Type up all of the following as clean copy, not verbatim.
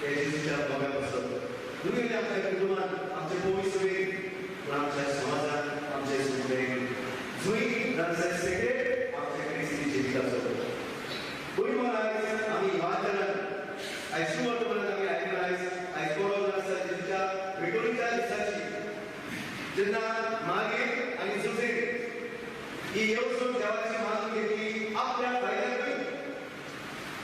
त्या जेजूच्या मोगा पासत न्हय आमच्या कुटुंबात, आमच्या पवित्र, पूण आमच्या समाजात, आमच्या सुमरेन जुई नर्से सेक्रेट आमच्या क्रिस्ती जिविताचो. भयण, आयज आमी वाचनात, आयज सुवर्तमानात आमी आयकलां. आयज आयज परब आसा जेजूच्या भेटवणीच्या दिसाची, जेन्ना मागीर आनी जुझे ही येवजण देवाची मानून घेतली आपल्या फायद्याक न्हय,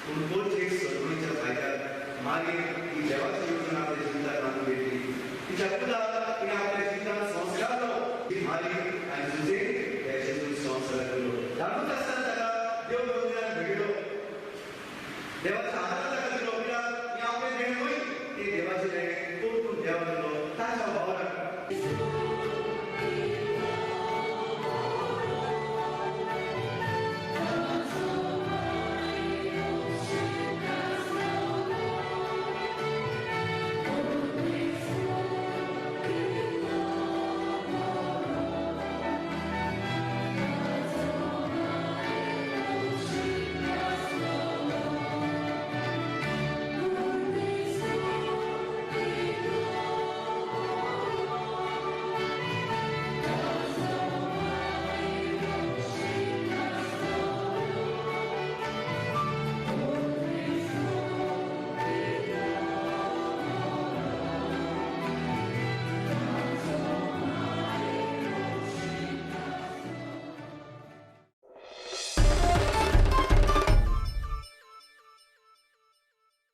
पूण कोणचे सदगुणीच्या फायद्याक. मागीर ही देवाची येवजण आपल्या जिवितांत मानून घेतली. तिच्या पुताक तिणे आपल्या जिवितांत संस्कार ती मारी आनी जुझे ह्या जेजून संस्कार केलो. धाडूच आसतना